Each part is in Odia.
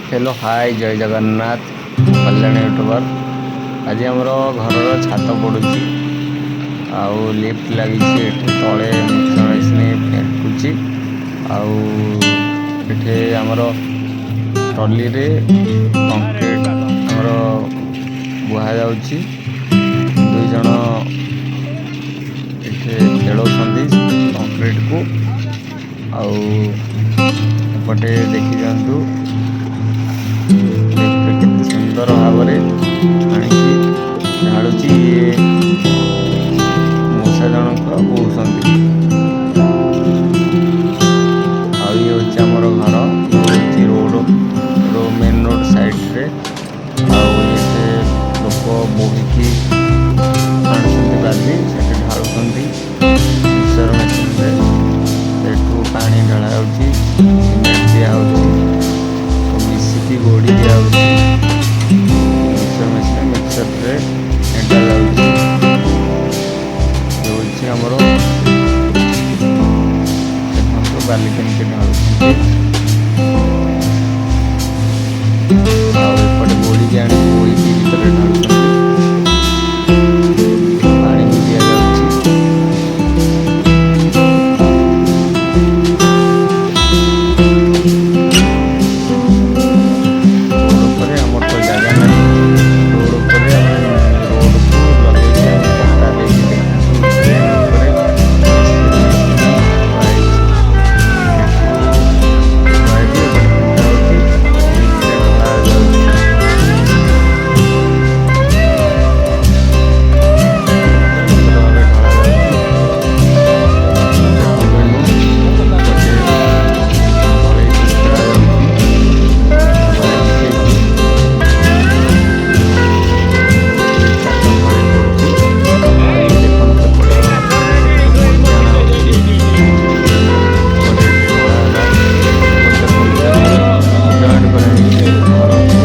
ହ୍ୟାଲୋ ହାଏ, ଜୟ ଜଗନ୍ନାଥ କଲ୍ୟାଣ ୟୁଟ୍ୟୁବର। ଆଜି ଆମର ଘରର ଛାତ ପଡ଼ୁଛି ଆଉ ଲିଫ୍ଟ ଲାଗିଛି। ଏଠି ତଳେ ମିକ୍ସର ମେସିନ୍ ଫେଣ୍ଟୁଛି ଆଉ ଏଠି ଆମର ଟ୍ରଲିରେ କଂକ୍ରିଟ ଆମର ବୁହା ଯାଉଛି। ଦୁଇ ଜଣ ଏଠି ଖେଳଉଛନ୍ତି କଂକ୍ରିଟକୁ। ଆଉ ଏପଟେ ଦେଖିଦିଅନ୍ତୁ, ଲିଫ୍ଟ କେତେ ସୁନ୍ଦର ଭାବରେ ଆଣିକି ଢାଳୁଛି। ଇଏ ମଉସା ଜଣଙ୍କ ବୋହୁଛନ୍ତି। ଆଉ ଇଏ ହେଉଛି ଆମର ଘର। ଇଏ ହେଉଛି ରୋଡ଼, ମେନ୍ ରୋଡ଼ ସାଇଡ଼ରେ। ଆଉ ଏଠି ଲୋକ ବୋହିକି ଆଣୁଛନ୍ତି ବାଲି, ସେଠି ଢାଳୁଛନ୍ତି ମିକ୍ସର ମେସିନରେ। ସେଠୁ ପାଣି ଢଳା ହେଉଛି, ସିମେଣ୍ଟ ଦିଆହେଉଛି, ମିଶିକି ଗୋଡ଼ି ଦିଆହେଉଛି। ମିକ୍ସର ମେସିନ୍ ମିକ୍ସରରେ ଫେଣ୍ଟା ଯାଉଛି। ହେଉଛି ଆମର, ଦେଖନ୍ତୁ ବାଲି କେମିତି ଢାଳୁଛନ୍ତି। ଆଉ ଏପଟେ ଗୋଡ଼ିକି ଆଣିକି ବୋହିକି ଭିତରେ ଢାଳୁଛନ୍ତି। ପାଣି ବି ଦିଆଯାଉଛି। ରୋଡ଼ ଉପରେ ଆମର ତ ଜାଗା ନାହିଁ। ରୋଡ଼ ଉପରେ ଆମେ ରୋଡ଼କୁ ଲଗେଇକି ଆମେ ପଟା ଦେଇକି, ଦେଖନ୍ତୁ, ଡ୍ରେନ୍ ଉପରେ ମେସିନ୍ ଥୁଆ ହେଇଛି। ଏଠୁ ଥୁଆ ହେଇକି ଏପଟେ ଫେଣ୍ଟା ହେଉଛି, ଲିଫ୍ଟରେ ଢଳା ଯାଉଛି। ସୁନ୍ଦର ଭାବେ ଢଳା ଯାଉଛି, ଦେଖନ୍ତୁ। ଏପଟେ ଢଳେଇକି ଖେଳା ଯାଉଛି ବାଲି ମିଶେଇକି। ଛାତ ଢଳେଇ ପଡୁଛି। ଆଉ ଇଏ ଦେଖନ୍ତୁ, ଏପଟେ ବୋହିକି ଆଣା ହେଉଛି। ଏପଟେ ଏଠି ଢଳା ହେଲା। ଏପଟେ ଦେଖନ୍ତୁ, ଜଏଣ୍ଟ କରାହେଇଛି ଘରକୁ,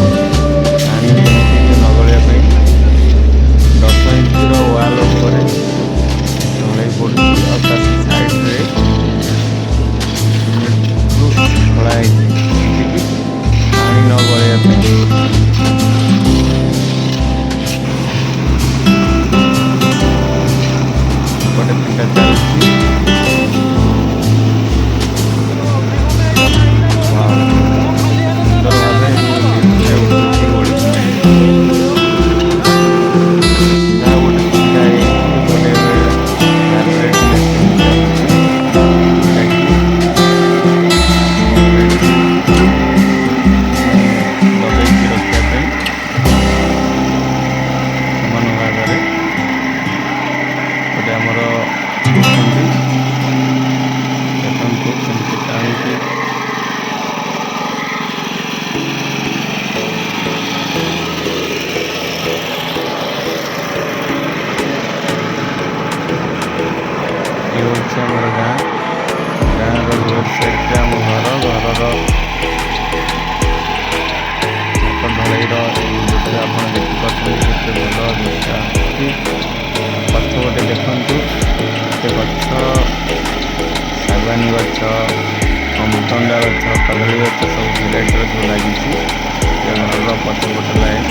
ପାଣି ଯେମିତି ନ ଗଳିବା ପାଇଁ। 10 ଇଞ୍ଚର ୱାଲ୍ ଉପରେ ଢଳେଇ ପଡୁଛି ଆଉ ତା ସାଇଡ଼ରେ ସିମେଣ୍ଟରୁ ଢଳା ହେଇଛି, ଯେମିତିକି ପାଣି ନ ଗଳିବା ପାଇଁ। ଏପଟେ ଫିଟା ଚାଲିଛି। ୱାଓ, ସୁନ୍ଦର ଭାବେ ଲିଫ୍ଟରେ ଉଠୁଛି ଗୋଡ଼ି ସିମେଣ୍ଟ। ଯାହା ଗୋଟେ ସୁବିଧା ହେଇଯାଇଛି। ଏପଟେ ଏବେ କାର୍ପେଟ ମେସିନ୍ ଚାଲିଛି, ଯେଉଁଟାକି କଂକ୍ରିଟକୁ ଦବେଇକି ରଖିବା ପାଇଁ ସମାନ ଭାଗରେ। ଗୋଟେ ଆମର ଅଛନ୍ତି, ଦେଖନ୍ତୁ କେମିତି ଟାଣିକି। ଇଏ ହେଉଛି ଆମର ଗାଁ। ଗାଁର ରୋଡ଼ ସାଇଡ଼ରେ ଆମ ଘର। ଘରର ଛାତ ଢଳେଇର ଏଇ ଦୃଶ୍ୟ ଆପଣ ଦେଖିପାରୁଛନ୍ତି, କେତେ ଭଲ ଦୃଶ୍ୟ ଆସୁଛି। ପଛପଟେ ଦେଖନ୍ତୁ କେତେ ଗଛ, ଶାଗୁଆନୀ ଗଛ, ଅମୃତଭଣ୍ଡା ଗଛ, କଦଳୀ ଗଛ, ସବୁ ଭେରାଇଟିର ସବୁ ଲାଗିଛି। ଏ ଘରର ପଛପଟ ଲାଇନ୍।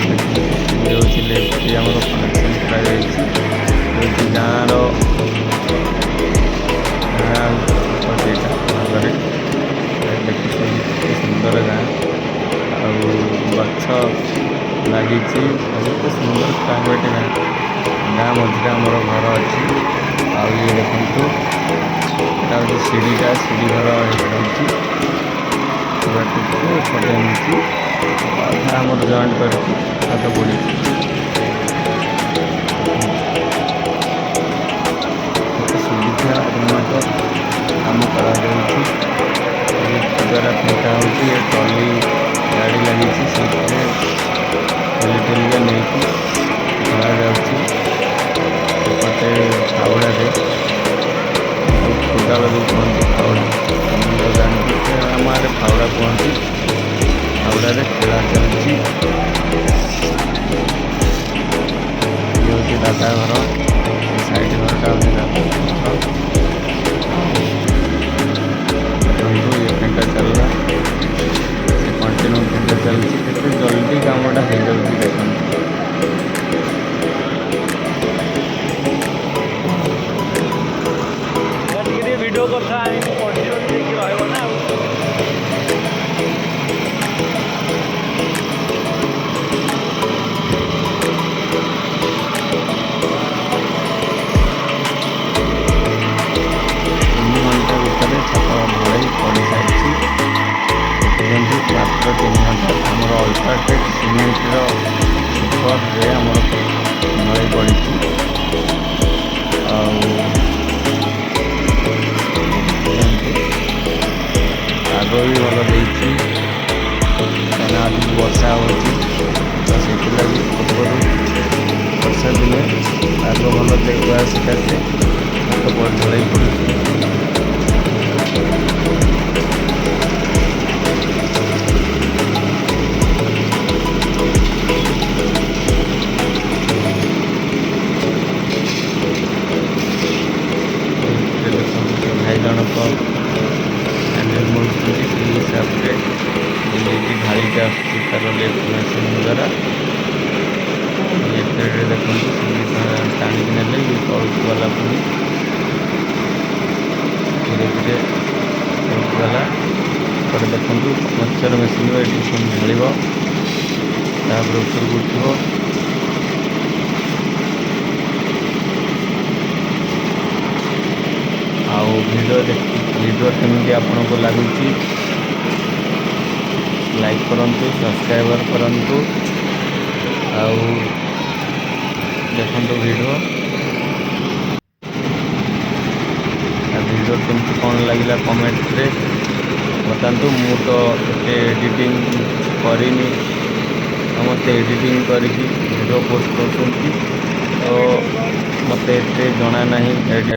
ଦେଖନ୍ତୁ, ଇଏ ହେଉଛି ଲିଫ୍ଟ, ଆମର କନେକ୍ସନ୍ କରାଯାଇଛି। ହେଉଛି ଗାଁର ଗାଁ ଛକଟି ଏଇଟା ଆଗରେ ଦେଖୁଛନ୍ତି, କେତେ ସୁନ୍ଦର ଗାଁ ଆଉ ଗଛ ଲାଗିଛି ଆଉ କେତେ ସୁନ୍ଦର କ୍ଲାଇମେଟ୍ ଗାଁ। ଗାଁ ମଝିରେ ଆମର ଘର ଅଛି। ଆଉ ଇଏ ଦେଖନ୍ତୁ, ଏଇଟା ହେଉଛି ସିଢ଼ିଟା, ସିଢ଼ି ଘର ରହିଛି ବାଟକୁ। ଏପଟେ ଏମିତି ଅଧା ଆମର ଜଏଣ୍ଟ କରିକି ଛାତ ପଡ଼ିଛି। କେତେ ସୁବିଧାଜନକ କାମ କରାଯାଉଛି। ଲିଫ୍ଟ ଦ୍ୱାରା ଫେଙ୍କା ହେଉଛି। ଏ ଟ୍ରଲି ଗାଡ଼ି ଲାଗିଛି, ସେଇଥିରେ ଠେଲି ଠେଲିକା ନେଇକି ଢଳା ଯାଉଛି। ଏପଟେ ଫାଉଡ଼ାରେ, ଯୋଉ କୋଦାଳ ଯୋଉ କୁହନ୍ତି ଫାଉଡ଼ା, ତମେ ତ ଜାଣିଥିବେ, ଆମ ଆଡ଼େ ଫାଉଡ଼ା କୁହନ୍ତି। ଫାଉଡ଼ାରେ ଖେଳା ଚାଲିଛି। ଦାଦା ଘର। ସେ ସାଇଡ୍ ଘରଟା ହେଉଛି ଦାଦା ଘର। ଆଉ ଦେଖନ୍ତୁ, ଇଏ ଫେଣ୍ଟା ଚାଲିଲା, ସେ କଣ୍ଟିନ୍ୟୁ ଫେଣ୍ଟା ଚାଲିଛି। କେତେ ଜଲ୍ଦି କାମଟା ହେଇଯାଉଛି ଦେଖନ୍ତୁ। ଟିକେ ଟିକେ ଭିଡ଼ିଓ କଥା ଏମିତି ପଡ଼ିଯିବ, ଦେଖି ରହିବ ନା ଆଉ। 3 ଘଣ୍ଟା ଭିତରେ ଛାତ ଢଳେଇ ପଡ଼ିସାରିଛି ଦେଖୁଛନ୍ତି। ମାତ୍ର 3 ଘଣ୍ଟା। ଆମର ଅଲ୍ଟ୍ରାଟେକ୍ ସିମେଣ୍ଟର ସୁପରରେ ଆମର ଢଳେଇ ପଡ଼ିଛି। ଆଉ ଦେଖୁଛନ୍ତି, ପାଗ ବି ଭଲ ଦେଇଛି, କାହିଁକିନା ଆଜି ବର୍ଷା ହେଉଛି ତ ସେଥିଲାଗି। ପୂର୍ବରୁ ବର୍ଷା ଦିନେ ପାଗ ଭଲ ଦେବା ସକାଶେ ଛାତ ଢଳେଇ ପଡ଼ୁଛି। ଏଥିରେ ଦେଖନ୍ତୁ, ସେ ଭାଇ ଜଣକ ହ୍ୟାଣ୍ଡେଲ୍ ମୋଡ଼ୁଛନ୍ତି। ସେଇ ହିସାବରେ ବୁଲେଇକି ଢାଳିକି ଆସୁଛି ତାର ଲେଦ୍ ମେସିନ୍ ଦ୍ୱାରା। ଏଥିରେ ଦେଖନ୍ତୁ, ସିଡ଼ି ଟାଣିକି ନେଲେ ଇଏ ତଳକୁ ଗଲା। ପୁଣି ଧୀରେ ଧୀରେ ତଳକୁ ଗଲା। ଏପଟେ ଦେଖନ୍ତୁ, ମିକ୍ସଚର ମେସିନ୍ ଏଠି ପୁଣି ଢାଳିବ, ତାପରେ ଉପରକୁ ଉଠିବ। ଆଉ ଭିଡ଼ିଓ ଦେଖି, ଭିଡ଼ିଓ କେମିତି ଆପଣଙ୍କୁ ଲାଗୁଛି, ଲାଇକ୍ କରନ୍ତୁ, ସବସ୍କ୍ରାଇବର୍ କରନ୍ତୁ ଆଉ ଦେଖନ୍ତୁ ଭିଡ଼ିଓ। ଆଉ ଭିଡ଼ିଓ କେମିତି କ'ଣ ଲାଗିଲା କମେଣ୍ଟରେ ବତାନ୍ତୁ। ମୁଁ ତ ଏତେ ଏଡ଼ିଟିଂ କରିନି। ସମସ୍ତେ ଏଡ଼ିଟିଂ କରିକି ଭିଡ଼ିଓ ପୋଷ୍ଟ କରୁଛନ୍ତି, ତ ମୋତେ ଏତେ ଜଣା ନାହିଁ।